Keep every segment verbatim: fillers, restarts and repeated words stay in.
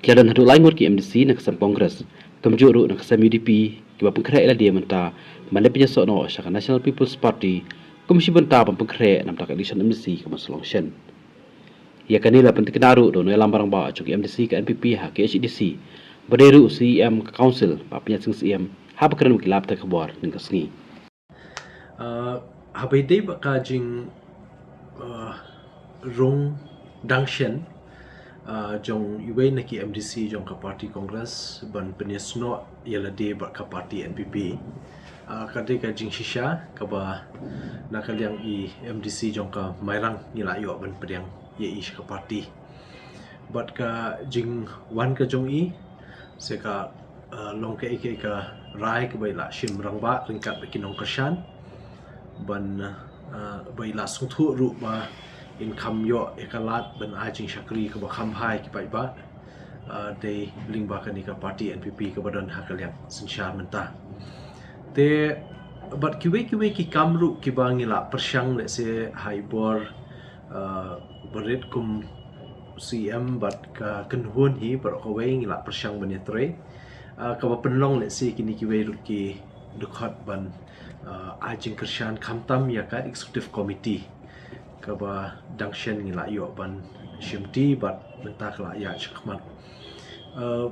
Ki la don haduh lai ngut ki M D C na ka sem Congress, kumjuh ruh na ka sem U D P, kiba pynkhreh ïa lade mynta ban leit pynïasoh noh sha ka National People's Party kum shi bynta ban pynkhreh na ka bynta ka election M D C ka ban sa long shen. Ïa kane la pyntikna ruh da u nongïalam rangbah jong ki M D C ka N P P ha K H A D C, ba dei ruh u C E M ka Council, Bah Pynïaid Sing Syiem, haba kren bad ki lad pathai khubor hynne ka sngi. Uh, haba ïadei bad ka jing, uh, rung dang shen, uh, jong iwei na ki M D C jong ka party Congress ban pynïasnoh ïa lade bad ka party N P P. Uh, ka dei ka jingshisha kaba na ka liang i M D C jong ka Mairang ngi la ïoh ban pdiang ïa i sha ka party. Bad ka jingwan ka jong i, se ka, uh, long kaei kaei ka rai kaba i la shim rangbah ryngkat bad ki nongkyrshan. Ban, uh, ba i la sngewthuh ruh ba in kham ïoh ïa ka lad ban ai jingshakri kaba kham bha ïa ki paidbah, uh, dei lyngba kane ka party N P P kaba don ha ka liang synshar mynta. Te bad kiwei kiwei ki kam ruh kiba ngi la pyrshang lehse ha i bor, uh, barit kum C E M bad ka kynhun hi baroh kawei ngi la pyrshang ban ïatrei. Uh, kaba pynlong lehse kine kiwei ruh ki dkhot ban, uh, ai jingkyrshan khamtam ïa ka executive committee kaba dang shen ngi la ïoh ban shimti bad mynta ka la ïaid shakhmat. Uh,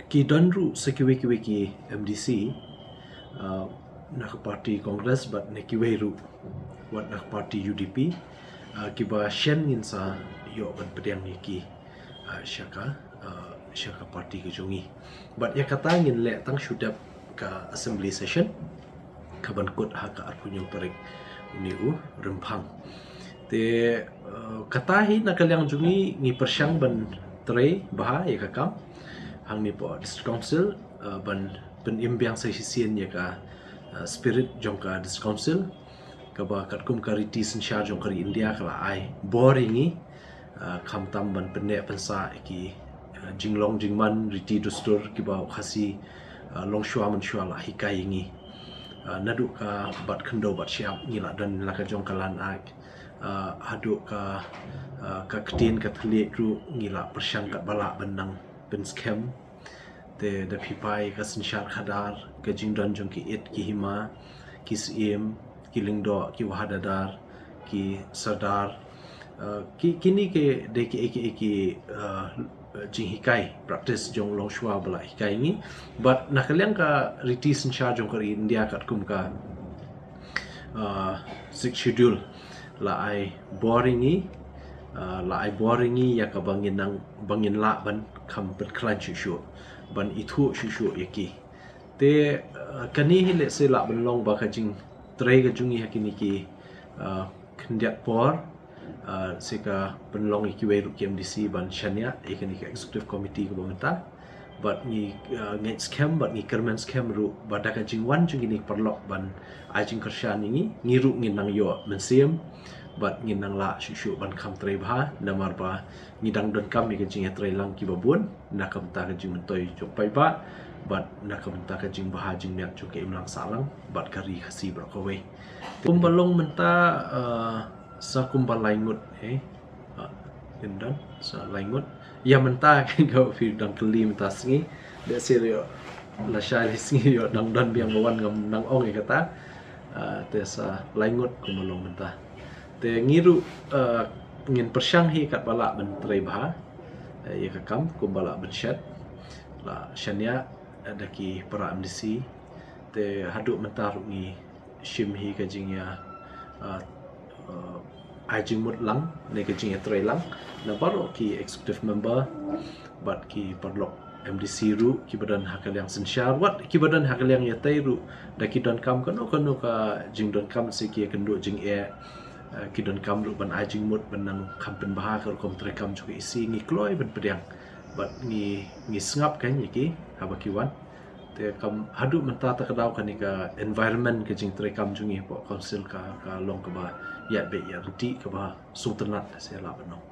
ki don ruh sa kiwei kiwei ki M D C, uh, na ka party Congress bad na kiwei ruh wat na ka party U D P, uh, kiba shen ngin sa ïoh ban pdiang ïa ki, uh, sha ka, uh, sha ka party ka jong ngi. Bad ïa kata ngin leh tang shu dep ka assembly session kaban kut ha ka arphew hynñiew tarik une u Rymphang. Te, uh, kata hi na ka liang jong ngi ngi pyrshang ban trei bha ïa ka kam hangne hapoh District Council, uh, ban pynim biang sa shisien ïa ka, uh, spirit jong ka District Council kaba katkum ka riti synshar jong ka ri India ka la ai bor ïa ngi, uh, khamtam ban pynneh pynsah ïa ki, uh, jinglong jingman riti dustur kiba u Khasi, uh, longshuwa mynshuwa la hikai ïa ngi. Uh, naduh ka bat khyndew bat shyiap ngi la don la ka jong ka Land Act. Uh, haduh ka, uh, ka ktien ka thylliej ruh ngi la pyrshang katba lah ban nang pynskhem. Te da phi peit ka synshar khadar, ka jingdon jong ki it ki hima, ki syiem, ki lyngdoh, ki wahadadar, ki sardar. Uh, ki, kine ki dei ki, ki, ki, uh, jinghikai, practice jong longshuwa ba la hikai ngi. Bad na ka liang ka riti synshar jong ka ri India katkum ka, uh, Sixth Schedule la ai bor ïa ngi, uh, la ai bor ïa ngi ïa kaba ngin nang, ba ngin lah ban kham pynkhlaiñ shuh shuh, ban ithuh shuh shuh ïa ki. Te, uh, kane hi lehse lah ban long ba ka jingtrei ka jong ngi ha kine ki, uh, khyndiat por, uh, se ka pynlong ïa kiwei ruh ki M D C ban shaniah ïa kane ka executive committee kaba mynta. Bad ngi, uh, ngeit skhem bad ngi kyrmen skhem ruh ba da ka jingwan jong kine ki paralok ban ai jingkyrshan ïa ngi, ngi ruh ngin nang ïoh mynsiem bad ngin nang lah shuh shuh ban kham trei bha, namar ba ngi dang donkam ïa ka jingïatreilang kiba bun na ka bynta ka jingmyntoi jong paidbah bad na ka bynta ka jingbha jingmiat jong ka imlang sahlang bad ka ri Khasi baroh kawei. Kumba long mynta, uh, sa kumba lai ngut, eh. Ah, ynda sa lai ngut. Ïa mynta ka phi dang kylli mynta sngi. Lehse ïoh lashai lai sngi ïoh dang don biang ba wan ngam nang ong ïa kata. Ah, te sa lai ngut kumba long mynta. Te ngi ruh, ah, ngin pyrshang hi katba lah ban trei bha, eh, ïa ka kam kumba lah ban shet. La shaniah, eh, da ki para M D C. Te haduh mynta ruh ngi shim hi ka jingïa, ah, ah, ai jingmut lang ne ka jingïatreilang na baroh ki executive member bad ki paralok M D C ruh kiba don ha ka liang synshar, wat kiba don ha ka liang ïatei ruh, da ki donkam kano kano ka jingdonkam se ki ïakynduh jingeh, ah, ki donkam ruh ban ai jingmut ban nang kham pynbha ka rukom treikam jong ka E C, ngi kloi ban pdiang bad ngi, ngi sngap kan ïa ki haba ki wan. Te kam haduh mynta ta ka daw kane ka environment ka jingtreikam jong ngi hapoh council ka, ka long kaba ïaid beit ïaid ryntih, kaba sngewtynnat se lah ban ong.